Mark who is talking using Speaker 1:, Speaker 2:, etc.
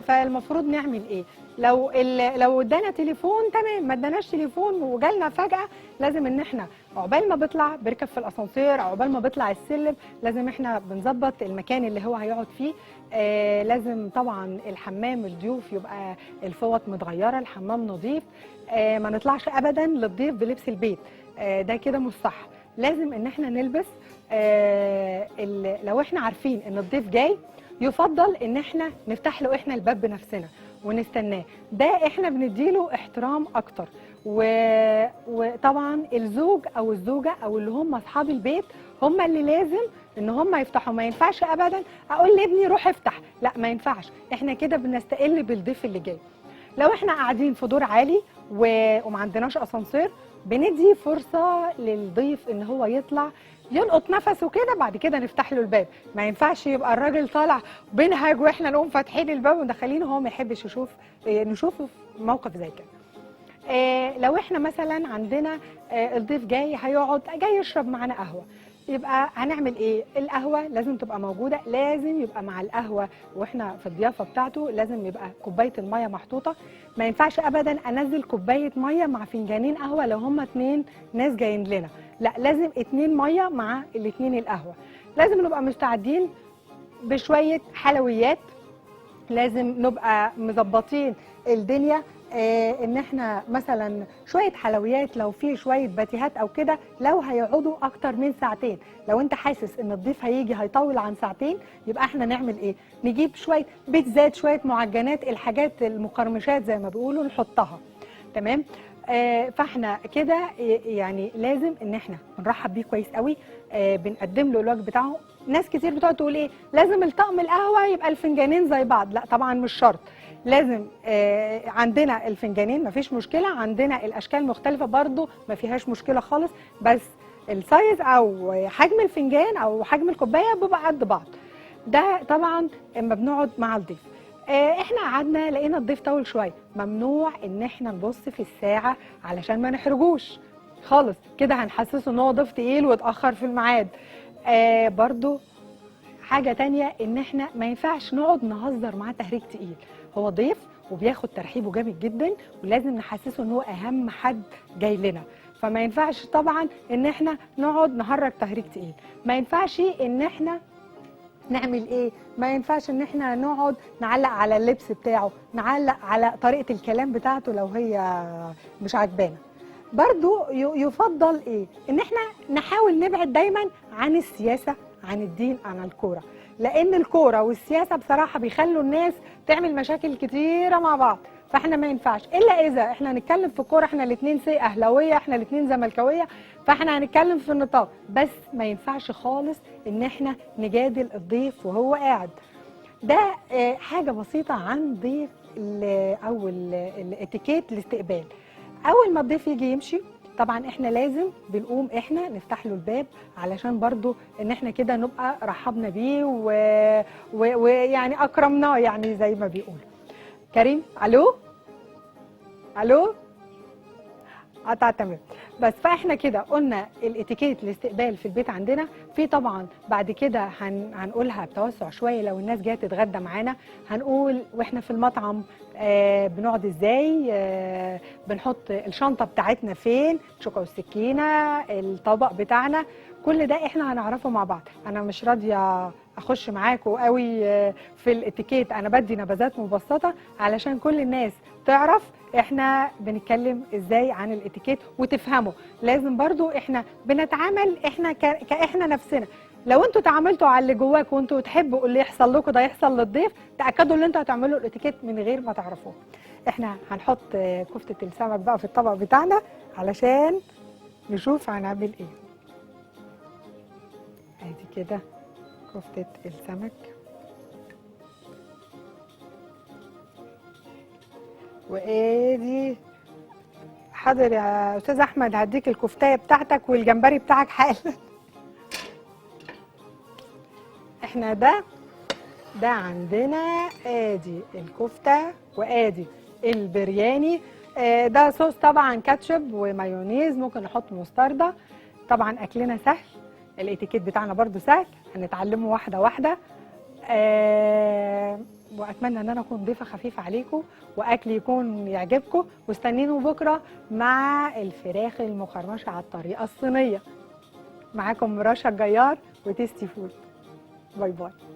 Speaker 1: فالمفروض نعمل ايه؟ لو ادانا تليفون تمام، ما اداناش تليفون وجالنا فجأة، لازم ان احنا عقبال ما بيطلع بيركب في الاسانسير، عقبال ما بيطلع السلم، لازم احنا بنظبط المكان اللي هو هيقعد فيه. لازم طبعا الحمام الضيوف يبقى الفوط متغيرة، الحمام نظيف، ما نطلعش ابدا للضيف بلبس البيت، ده كده مش صح. لازم ان احنا نلبس، لو احنا عارفين ان الضيف جاي يفضل ان احنا نفتح له احنا الباب بنفسنا ونستناه، ده احنا بنديله احترام اكتر. وطبعا الزوج او الزوجة او اللي هم اصحاب البيت هم اللي لازم ان هم يفتحوا. ما ينفعش ابدا اقول لابني روح افتح، لا ما ينفعش، احنا كده بنستقل بالضيف اللي جاي. لو احنا قاعدين في دور عالي وما عندناش اسانسير، بندي فرصة للضيف ان هو يطلع يلقط نفسه كده، بعد كده نفتح له الباب. ما ينفعش يبقى الراجل طالع بينهج واحنا نقوم فاتحين الباب ومدخلينه، هو ما يحبش نشوفه في موقف زي كده. لو احنا مثلا عندنا الضيف جاي هيقعد جاي يشرب معانا قهوة، يبقى هنعمل ايه؟ القهوة لازم تبقى موجودة، لازم يبقى مع القهوة واحنا في الضيافة بتاعته لازم يبقى كوباية المية محطوطة. ما ينفعش ابدا انزل كوباية مية مع فنجانين قهوة لو هما 2 ناس جايين لنا، لا لازم 2 مية مع الاتنين القهوة. لازم نبقى مستعدين بشوية حلويات، لازم نبقى مظبطين الدنيا، ان احنا مثلا شوية حلويات، لو في شوية باتيهات او كده، لو هيقعدوا اكتر من ساعتين. لو انت حاسس ان الضيف هيجي هيطول عن ساعتين، يبقى احنا نعمل ايه؟ نجيب شوية بيتزات، شوية معجنات، الحاجات المقرمشات زي ما بيقولوا نحطها، تمام. فاحنا كده يعني لازم ان احنا بنرحب بيه كويس قوي، بنقدم له الوجبة بتاعه. ناس كتير بتقعد تقول ايه، لازم الطقم القهوة يبقى الفنجانين زي بعض، لا طبعا مش شرط. لازم عندنا الفنجانين مفيش مشكلة، عندنا الاشكال مختلفة برضو ما فيهاش مشكلة خالص، بس ال size او حجم الفنجان او حجم الكوباية بيبقى قد بعض. ده طبعا اما بنقعد مع الضيف. احنا قعدنا لقينا الضيف طول شوية، ممنوع ان احنا نبص في الساعة علشان ما نحرجوش خالص، كده هنحسسه ان هو ضيف تقيل واتاخر في الميعاد. برضو حاجة تانية، ان احنا ما ينفعش نقعد نهزر معاه تهريج تقيل، هو ضيف وبياخد ترحيبه جامد جدا، ولازم نحسسه ان هو اهم حد جاي لنا، فما ينفعش طبعا ان احنا نقعد نهرج تهريج تقيل. ما ينفعش ان احنا نعمل ايه؟ ما ينفعش ان احنا نقعد نعلق على اللبس بتاعه، نعلق على طريقة الكلام بتاعته لو هي مش عجبانه. برضو يفضل ايه؟ ان احنا نحاول نبعد دايما عن السياسة، عن الدين، عن الكورة، لان الكورة والسياسة بصراحة بيخلوا الناس تعمل مشاكل كتيرة مع بعض، فاحنا ما ينفعش الا اذا احنا هنتكلم في الكورة، احنا الاثنين سي اهلاويه، احنا الاثنين زملكاويه، فاحنا هنتكلم في النطاق، بس ما ينفعش خالص ان احنا نجادل الضيف وهو قاعد. ده حاجة بسيطة عن ضيف او الاتيكيت الاستقبال. اول ما الضيف يجي يمشي طبعا احنا لازم بنقوم احنا نفتح له الباب، علشان برضو ان احنا كده نبقى رحبنا بيه ويعني اكرمناه، يعني زي ما بيقولوا. كريم، الو الو، قطع، تمام. بس فاحنا كده قلنا الاتيكيت الاستقبال في البيت عندنا. في طبعا بعد كده هنقولها بتوسع شوية، لو الناس جاية تتغدى معانا هنقول واحنا في المطعم بنقعد ازاي، بنحط الشنطة بتاعتنا فين، الشوكة والسكينة، الطبق بتاعنا، كل ده احنا هنعرفه مع بعض. انا مش راضية اخش معاكم قوي في الاتيكيت، انا بدي نبذات مبسطة علشان كل الناس تعرف احنا بنتكلم ازاي عن الاتيكيت وتفهمه. لازم برضو احنا بنتعامل احنا كاحنا نفسنا، لو انتوا تعاملتوا على اللي جواك وانتوا تحبوا اللي يحصل لكم ده يحصل للضيف، تاكدوا ان انتوا هتعملوا الاتيكيت من غير ما تعرفوه. احنا هنحط كفته السمك بقى في الطبق بتاعنا علشان نشوف هنعمل ايه. ادي كده كفتة السمك، وادي حاضر يا استاذ احمد هديك الكفتايه بتاعتك والجمبري بتاعك حالا. احنا ده عندنا ادي الكفتة وادي البرياني، ده صوص طبعا كاتشب ومايونيز، ممكن نحط مستردة. طبعا اكلنا سهل، الاتيكيت بتاعنا برضو سهل، هنتعلمه واحدة واحدة. واتمنى ان انا اكون ضيفه خفيفة عليكم واكل يكون يعجبكم. واستنينوا بكره مع الفراخ المقرمشه على الطريقة الصينية. معاكم رشا الجيار و Tasty Food. bye bye.